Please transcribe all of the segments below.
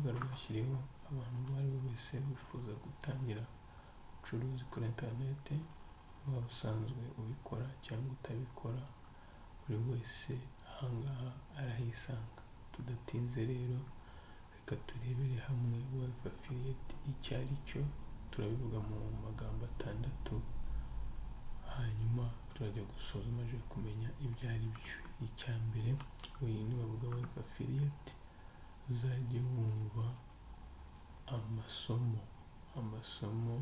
Urubuga rwashyiriweho abantu uwo ari we wese wifuza gutangira ubucuruzi kuri interineti, waba usanzwe ubikora cyangwa utabikora, buri wese aha ngaha arahisanga. Tudatinze rero, reka turebere hamwe Wealth Affiliate icyo ari cyo. Turabivuga mu magambo atandatu, hanyuma turajya gusoza umaze kumenya ibyo ari byo. Icya mbere, uyu nibavuga Wealth Affiliate uzajye wumva amasomo. Amasomo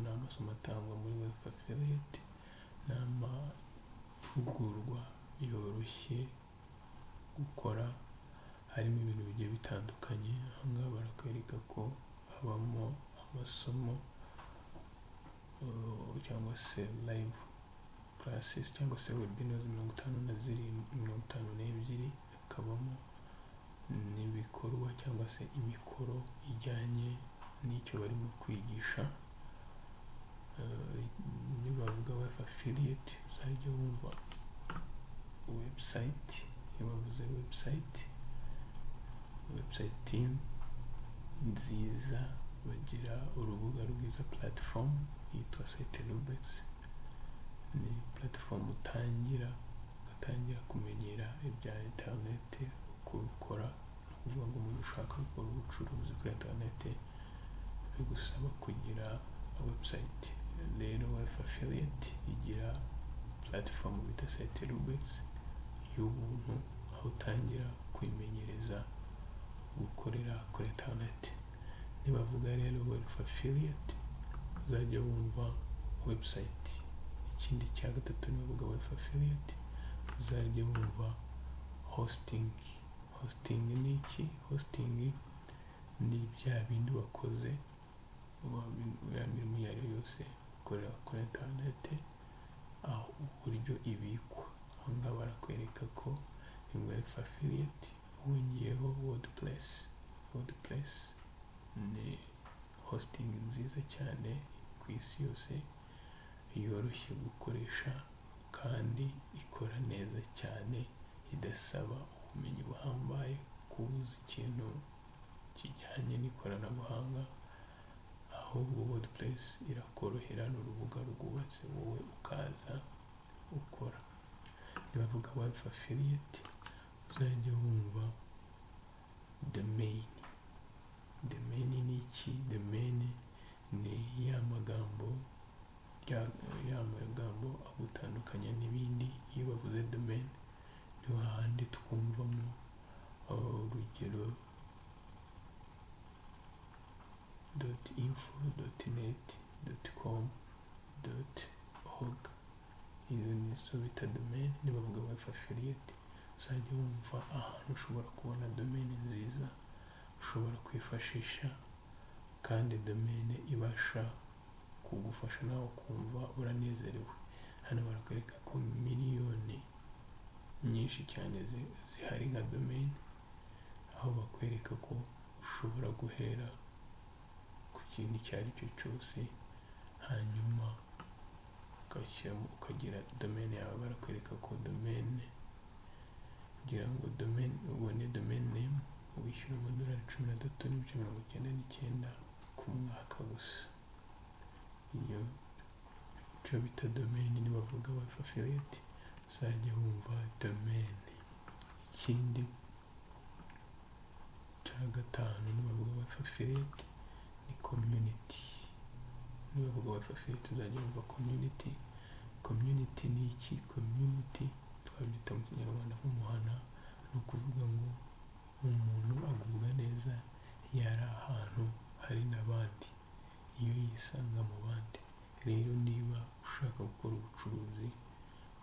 ni amasomo atangwa muri Wealth Affiliate, ni amahugurwa yoroshye gukora, harimo ibintu bigiye bitandukanye. Aha ngaha barakwereka ko habamo amasomo cyangwa se live classes cyangwa se webinars 57, 52, hakabamo n'ibikorwa cyangwa se imikoro ijyanye n'icyo barimo kwigisha. Nibavuga Wealth Affiliate uzajya wumva website. Iyo bavuze website, website nziza, bagira urubuga rwiza, platform yitwa SiteRubix. Ni platform utangira, ugatangira kumenyera ibya interineti, uko bikora. Ni ukuvuga ngo umuntu ushaka gukora ubucuruzi kuri interineti bigusaba kugira website. Rero Wealth Affiliate igira platform bita SiteRubix y'ubuntu, aho utangira kwimenyereza gukorera kuri interineti. Nibavuga rero Wealth Affiliate uzajya wumva website. Ikindi cya gatatu, nibavuga Wealth Affiliate uzajya wumva hosting. Hosting ni iki? Hosting ni bya bindi wakoze, ya mirimo iyo ari yo yose ukorera kuri interineti, aho uburyo ibikwa. Aha ngaha barakwereka ko ni Wealth Affiliate wongeyeho WordPress. WordPress ni hosting nziza cyane ku isi yose, yoroshye gukoresha kandi ikora neza cyane, idasaba ubumenyi buhambaye kubuza ikintu kijyanye n'ikoranabuhanga. Ahubwo WordPress irakorohera, ni urubuga rwubatse, wowe ukaza ukora. Nibavuga Wealth Affiliate uzajya wumva domain. Domain ni iki? Domain ni ya magambo agutandukanya n'ibindi. Iyo bavuze domain ni hahandi twumvamo, urugero, .info, .net, .com, .org. Izo ni zo bita domain. Nibavuga Wealth Affiliate uzajya wumva ahantu ushobora kubona domain nziza ushobora kwifashisha, kandi domain ibasha kugufasha nawe ukumva uranezerewe. Hano barakwereka ko miliyoni nyinshi cyane zihari nka domain, aho bakwereka ko ushobora guhera ku kintu icyo ari cyo cyose, hanyuma ugashyiramo ukagira domain yawe. Barakwereka ko domain, kugira ngo domain ubone domain name, wishyura amadolari 13.99 ku mwaka gusa. Iyo icyo bita domain. Nibavuga Wealth Affiliate uzajya wumva domain. Ikindi cya gatanu, nibavuga Wealth Affiliate ni community. Nibavuga Wealth Affiliate uzajya wumva community. Community ni iki? Community twabyita mu Kinyarwanda nk'umuhana. Ni ukuvuga ngo umuntu agubwa neza iyo ari ahantu hari n'abandi, iyo yisanga mu bandi. Rero niba ushaka gukora ubucuruzi,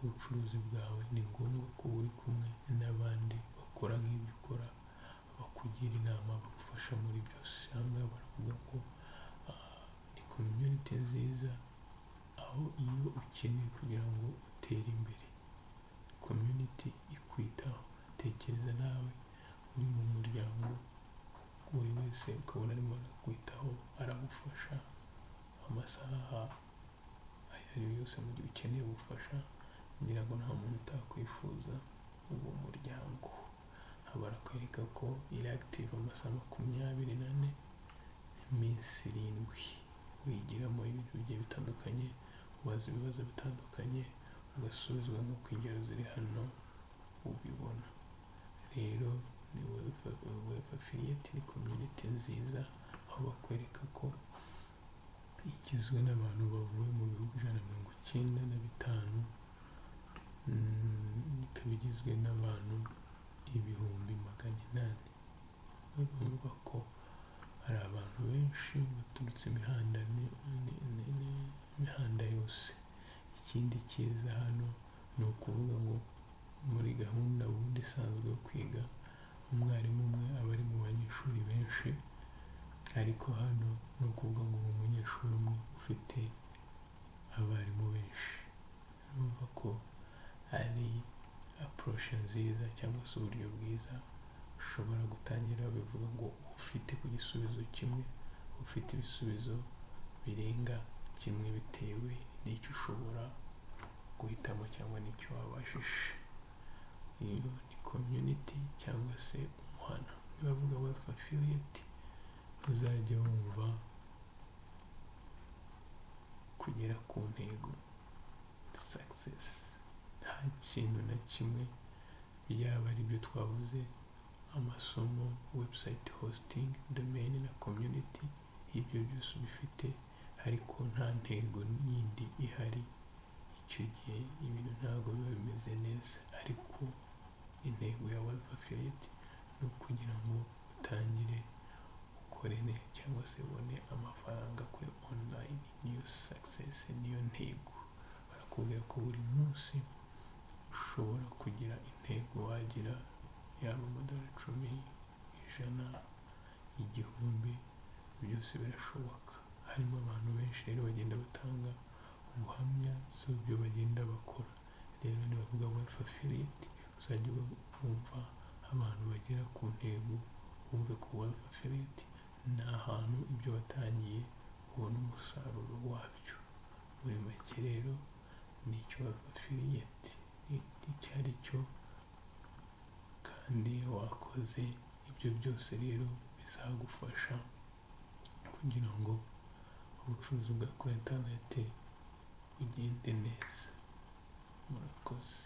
ubucuruzi bwawe ni ngombwa ko uri kumwe n'abandi bakora nk'ibyo ukora, bakugira inama, bagufasha muri byose. Aha ngaha baravuga ko ni community nziza, aho iyo ukeneye kugira ngo utere imbere, community ikwitaho. Tekereza nawe uri mu muryango, buri wese ukabona arimo arakwitaho, aragufasha amasaha ayo ari yo yose mu gihe ukeneye ubufasha. Ngira ngo nta muntu utakwifuza uwo muryango. Aha barakwereka ko iri active amasaha 24, iminsi 7. Wigiramo ibintu bigiye bitandukanye, ubaza ibibazo bitandukanye, ugasubizwa nk'uko ingero ziri hano ubibona. Rero ni Wealth Affiliate, ni community nziza, aho bakwereka ko igizwe n'abantu bavuye mu bihugu 195, ikaba igizwe n'abantu 800,000. Urumva ko hari abantu benshi baturutse imihanda yose. Ikindi cyiza hano ni ukuvuga ngo muri gahunda ubundi isanzwe yo kwiga, umwarimu umwe aba ari mu banyeshuri benshi, ariko hano ni ukuvuga ngo uri umunyeshuri umwe ufite abarimu benshi. Urumva ko ari approach nziza cyangwa se uburyo bwiza ushobora gutangira, bivuga ngo ufite ku gisubizo kimwe, ufite ibisubizo birenga kimwe bitewe n'icyo ushobora guhitamo cyangwa n'icyo wabashije. Iyo ni community cyangwa se umuhana. Nibavuga Wealth Affiliate, uzajya wumva kugera ku ntego, success. Nta kintu na kimwe, byaba ari byo twavuze, amasomo, website hosting, domain na community, ibyo byose ubifite ariko nta ntego yindi ihari, icyo gihe ibintu ntabwo biba bimeze neza. Ariko intego ya Wealth Affiliate ni ukugira ngo utangire ukore cyangwa se ubone amafaranga kuri online. Niyo success, niyo ntego. Barakubwira ko buri munsi ushobora kugira intego, wagira yaba amadolari 10, 100, 1000, byose birashoboka. Harimo abantu benshi rero bagenda batanga ubuhamya z'ibyo bagenda bakora. Rero nibavuga Wealth Affiliate, uzajya wumva abantu bagera ku ntego, wumve ko Wealth Affiliate ni ahantu ibyo watangiye ubona umusaruro wabyo. Muri make rero ni icyo Wealth Affiliate icyo ari cyo, kandi wakoze ibyo byose rero bizagufasha kugira ngo ubucuruzi bwa kuri interineti bugende neza. Murakoze.